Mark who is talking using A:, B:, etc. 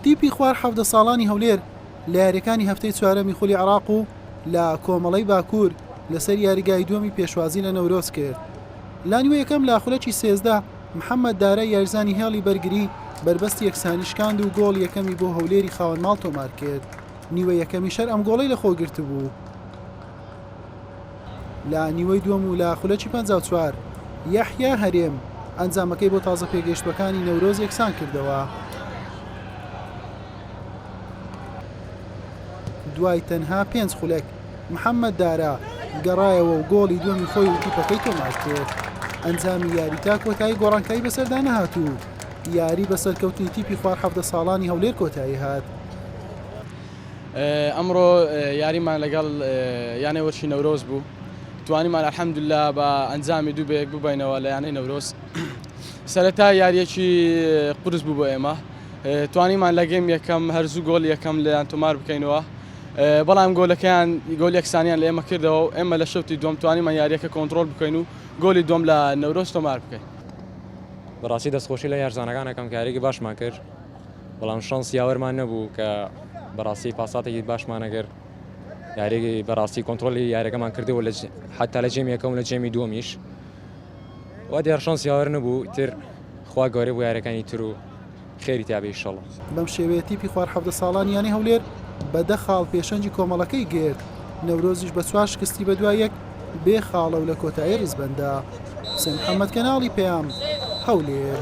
A: تیپی خوار 17 ساڵانی هەولێر لە یاریەکانی هەفتەی چوارەمی خولی عراق و لە کۆمەڵەی باکوور لەسەر یاریگای دووەمی پێشوازی لە نەورۆز کرد. لە نیوەی یەکەم لە خولەکی 13 محەممەد دارا یاریزانی هێڵی بەرگری بەربەستی یەکسانی شکاند و گۆڵی یەکەمی بۆ هەولێری خاوەن ماڵ تۆمار کرد. نیوەی یەکەمیش هەر ئەم گۆڵەی لەخۆ گرتبوو. لە نیوەی دووەم و لە خولەکی 54 یەحیا هەرێم ئەنجامەکەی بۆ تازە پێگەیشتووەکانی نەورۆز یەکسان کردەوە. دوای تەنها پێنج خولەک محەممەد دارا گەڕایەوە و گۆڵی دووەمی خۆی و تیپەکەی تۆمار کرد. ئەنجامی یاری تا کۆتایی گۆڕانکاری بەسەردا نەهات و یاری بە سەرکەوتنی تیپی خوار 17 ساڵانی هەولێر کۆتایی هات.
B: ئەمڕۆ یاریمان لەگەڵ یانەی وەرشی نەورۆز بوو توانیمان الحمدللە بە ئەنجامی دوو بە یەک ببینەوە لە یانەی نەورۆز سەرەتا یاریەکی قورس بوو بۆ ئێمە توانیمان لە game یەکەم هەرزوو گۆڵ یەکەم لەیان تۆمار بکەینەوە بەڵام گۆلەکەیان گۆل یەکسانیان لە ئێمە کردەوە و ئێمە لە شەوتی دووەم توانیمان یاریەکە کۆنترۆل بکەین و گۆلی دووەم لە نەورۆز تۆمار بکەین.
C: بەڕاستی دەستخۆشی لە یارزانەکان ئەکەم کە یاریەکی باشمان کرد بەڵام شانس یاوەرمان نەبوو کە بەڕاستی پاساتێکی باشمان ئەگەر یاریگەی بەڕاستی کۆنترۆلی یاریەکەمان کردەوە لە حتا لە game یەکەم لە game ی دووەمیش وا دیار شانس یاوەر نەبوو تر خوا گەورە بۆ یاریەکانی تر و خێری تیابێ ئیشەڵا.
A: بەم شێوەیە تیپی خوار 17 ساڵانی یانەی هەولێر بە دە خاڵ پێشەنگی کۆمەڵەکەی گرت، نەورۆزیش بە چوار شکستی بەدوای یەک بێ خاڵە و لە کۆتایی ریزبەندە. حوسێن محەمەد کەناڵی پەیام، هەولێر.